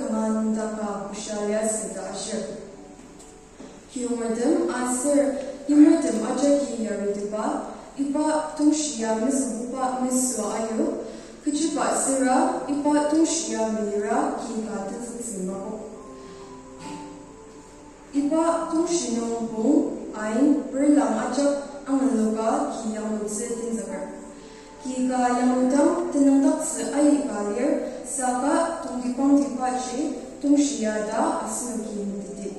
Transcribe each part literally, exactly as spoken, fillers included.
kanga nüngdaka bushia liasü ta ashir. Kiyongertem aser yimertem ajaki yaritepa, iba tongshi ya mesübuba mesüa ayu, kechiba süra iba tongshi ya melira ki ka tenzüktsü makok. Iba tongshi nung pung, ain, perlang ajak anganoka ki yanglutsü tenzüker. Ki ka yangludang tenüngdaktsü aika lir, saka tongtibangtibaji tongshi ya ta asenoki meteti.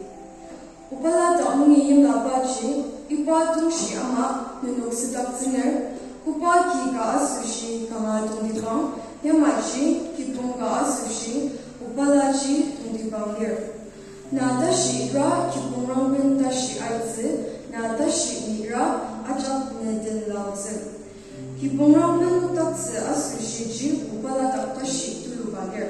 Obala dak nungi yimlabaji, iba tongshi ama nenok südaktsüner, koba ki ka asoshi kanga tongtibang, yamaji kibong ka asoshi obalaji tongtibang lir. Na tashi ira kibongrangben tashi aitsü, na tashi ni ira ajak ne den laotsü. Kibongrangben nokdaktsü asoshiji obala dak tashi tuluba lir.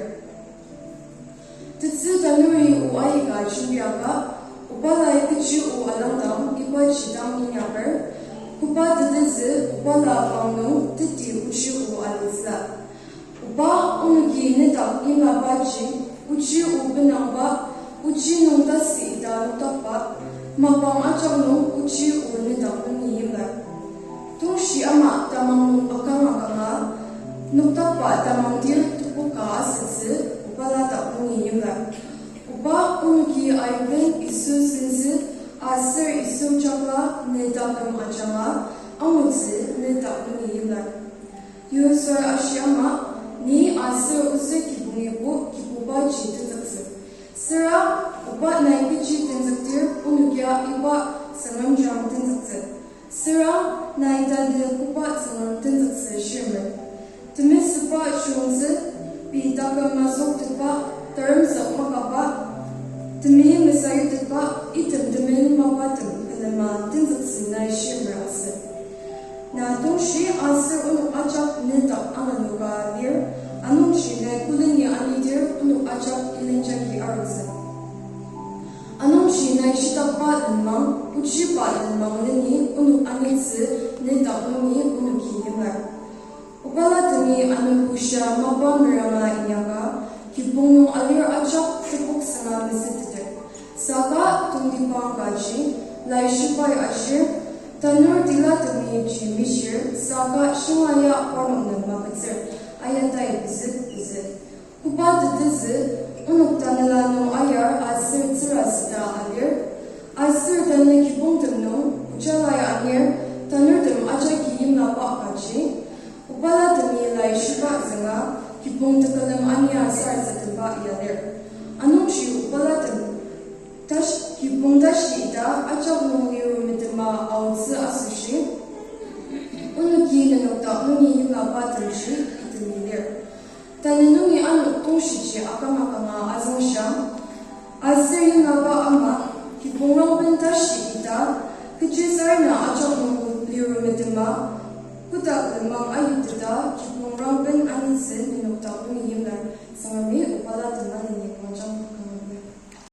Tetsü tanuri o aika jembiaka, obalai kechi o alangdang ibaji dang inyaker, koba tetezü obala pang nung teti ochi o alitsü. Oba onoki nedak yimlabaji, ochi o benangba, ochi nung tasü ita nokdakba, mapang ajak nung ochi o nedak nungi yimlar. Tongshi ama tamang nung akanga kanga, nokdakba tamang tir tepoka asütsü, obala dak nungi yimlar. Oba onoki aiben Yisu sentsü, aser Yisu jakla ne taküm ajanga, angutsü ne dak nungi yimlar. Yusui ashi ama, ni aser ozü kibongibo Kibubaji tenzüktsü. Süra, oba nai kechi tenzüktir onokia iba Tsüngrem jang tenzüktsü. Süra, nai tanü koba Tsüngrem tenzüktsü shimer. Temesüba chiyungtsü, pei taküm mazüktetba, taremzük makaba, temeim mesayutetba, item temeim mapatem külema tenzüktsü nai shimer asü. Na tongshi aser onok ajak nedak anganoka lir, anungji nai koleni anidir onok ajak ilenjagi arutsü. Anungji nai shitakba lenmang, ochiba lenmang leni onok anitsü nedak nungi onoki yimlar. Obalatemi ano bushia mapa meranga inyaka, kibong nung alir ajak tepok sanga mesüteter. Saka tongtibang kaji, laishibai ashir, tanur tilatemi ji mishir, saka shinga ya parnok nem mapetsür, ayatai pezü pezü. Koba tetezü, onok tanela nung ayar aser tsüra süta alir, aser tanü kibongtem nung, ojalai anir, tanurtem ajaki yimlaba kaji, obalatemi laishiba zünga, kibong tekülem ania sarasademba yalir. Anungji obalatem, tash-, kibong tashi ita ajak nung liru metema aotsü asoshi, onoki nenok dak nungi yimlabatemji itemi lir. Tanü nungi ano tongshiji akanga kanga azüngshia, aser yimlaba ama, kibongrangben tashi ita, kechi sarena ajak nung liru metema, kotak lenmang ayuteta, kibongrangben anitsü nenok dak nungi yimlar, Tsüngremi obalatem aleni pangjangi.